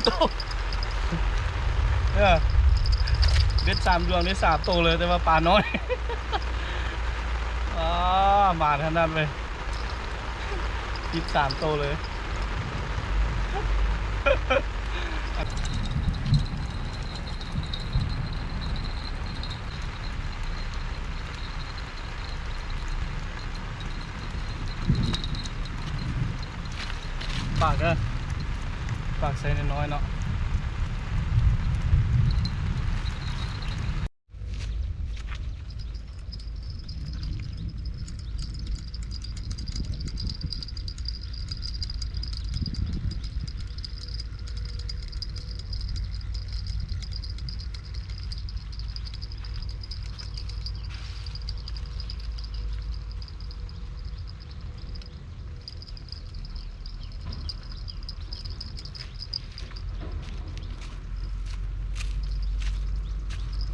ໂຕ ເອີ ເບັດສາມດວງໄດ້ສາມໂຕເລີຍ ແຕ່ວ່າປານ້ອຍ. ອາ ມານຂະໜາດເວີຍ ຕິດສາມໂຕເລີຍ. ປາກເດີ ປາກໄຊນ້ອຍໆເນາະ.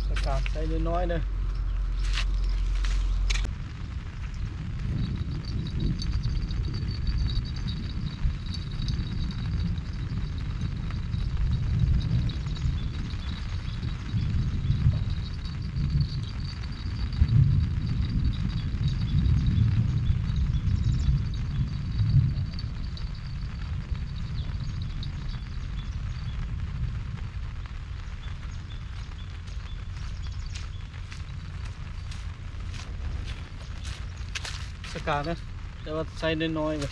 ສະກາງໄຊນ້ອຍໆເດີ. ສະກາງເດີ ແຕ່ວ່າໄຊນ້ອຍໆເວີຍ.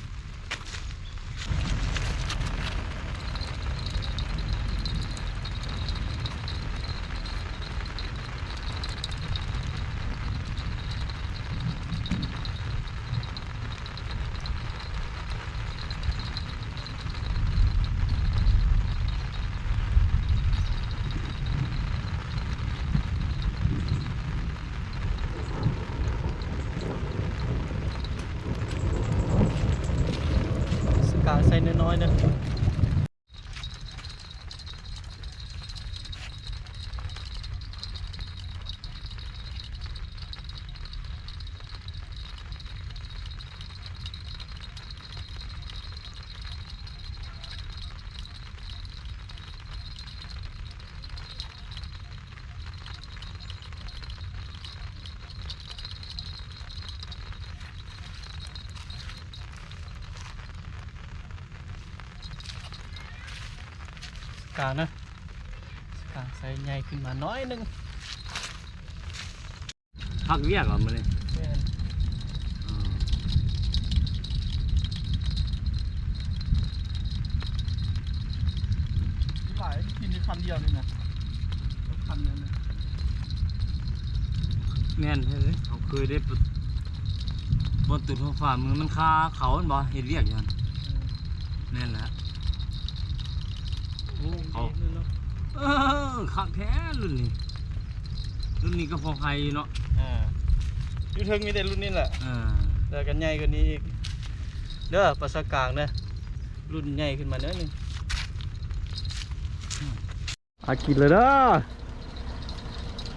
ສະກາງໄຊນ້ອຍໆເດີ. ກາງນະ ກາງໄຊໃຫຍ່ຂຶ້ນມາໜ້ອຍໜຶ່ງ. ພັກວຽກເຫາມື້ນີ້? ແມ່ນ. ຫຼາຍ ກິນຢູ່ຄັນດຽວນີ້ນະ ຄັນນັ້ນນະ. ແມ່ນເລີຍ ເຮົາເຄີຍໄດ້ ບໍ່ ບໍ່ ຕຸນຫົວຟ້າ ມື້ມັນຄາເຂົາຫັ້ນບໍ່ ເຮັດວຽກຢູ່ຫັ້ນ. ແມ່ນແຫຼະ. ໂອ້ ເຂົາ ເອີ ຄັກແທ້ລຸ້ນນີ້ ລຸ້ນນີ້ກໍພໍໄຄຢູ່ເນາະ. ອ່າ ຢູ່ເທິງມີແຕ່ລຸ້ນນີ້ແຫຼະ. ອ່າ ແລ້ວກໍໃຫຍ່ກວ່ານີ້ອີກເດີ ປາສະກາງເດີ ລຸ້ນໃຫຍ່ຂຶ້ນມາໜ້ອຍໜຶ່ງ. ອາ ກິນເລີຍເດີ.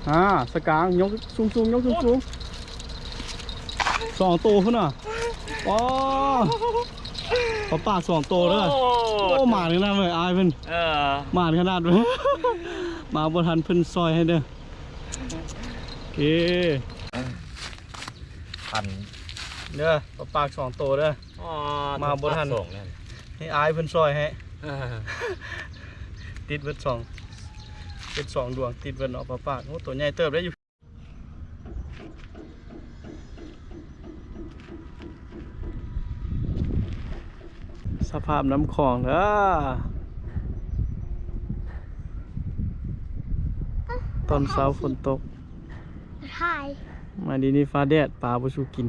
ອາ ສະກາງ ຍົກສູງໆ ຍົກສູງໆ ສອງໂຕພຸ້ນນະ. ອໍ ປາປາກສອງໂຕເດີ. ໂອ້ ໂອ້ ໝານຂະໜາດເວີຍ ອ້າຍເພິ່ນ. ເອີ ໝານຂະໜາດເວີຍ ມາບໍ່ທັນເພິ່ນຊ່ອຍໃຫ້ເດີ. ໂອເຄ ຄັນເດີ ປາປາກສອງໂຕເດີ. ອໍ ມາບໍ່ທັນ ໃຫ້ອ້າຍເພິ່ນຊ່ອຍໃຫ້. ເອີ ຕິດເບິດສອງ ເປັນສອງດວງ ຕິດເບິດເນາະ ປາປາກ. ໂອ້ ໂຕໃຫຍ່ເຕີບໄດ້ຢູ່. ສະພາບນ້ຳຂອງເດີ ຕອນເຊົ້າຝົນຕົກ ມາດີນີ້ຟ້າແດດ ປາບໍ່ສູ່ກິນ.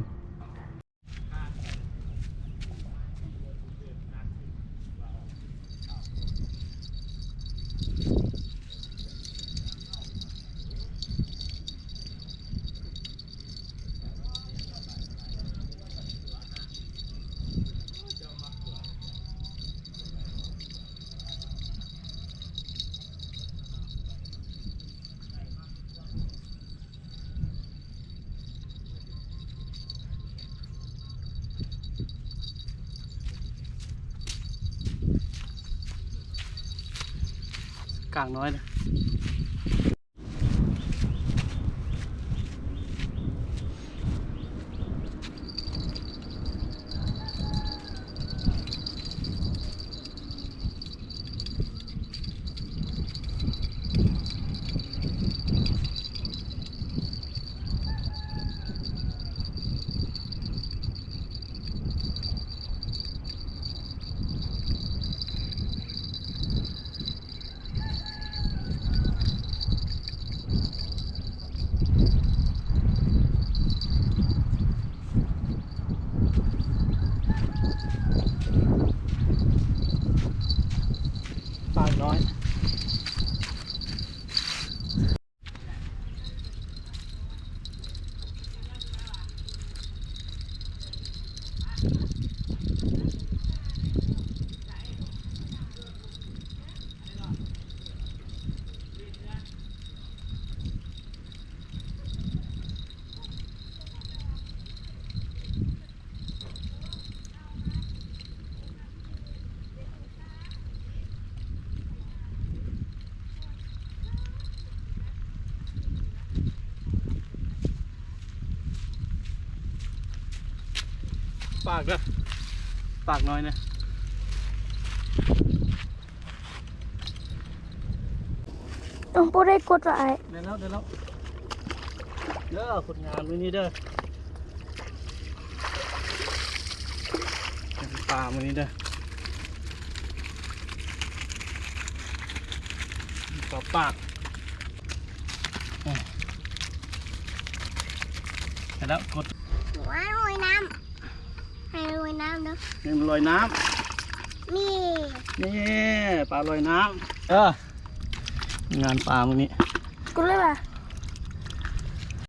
ປາກນ້ອຍນະ. ປາກນ້ອຍ. ປາກເດີ ປາກນ້ອຍນະ. ເອີ ບໍ່ໄດ້ກົດວ່າອ້າຍ. ໄດ້ແລ້ວ ໄດ້ແລ້ວເດີ ຜົນງານມື້ນີ້ເດີ ປາມື້ນີ້ເດີ ປາປາກ ໄດ້ແລ້ວ ກົດ ວ້າວ ລອຍນ້ຳ ໃຫ້ລອຍນ້ຳເດີ ໃຫ້ມັນລອຍນ້ຳ ນີ້ ນີ້ ປາລອຍນ້ຳ ເອີ ງານປາມື້ນີ້ ກົດເລີຍວ່າ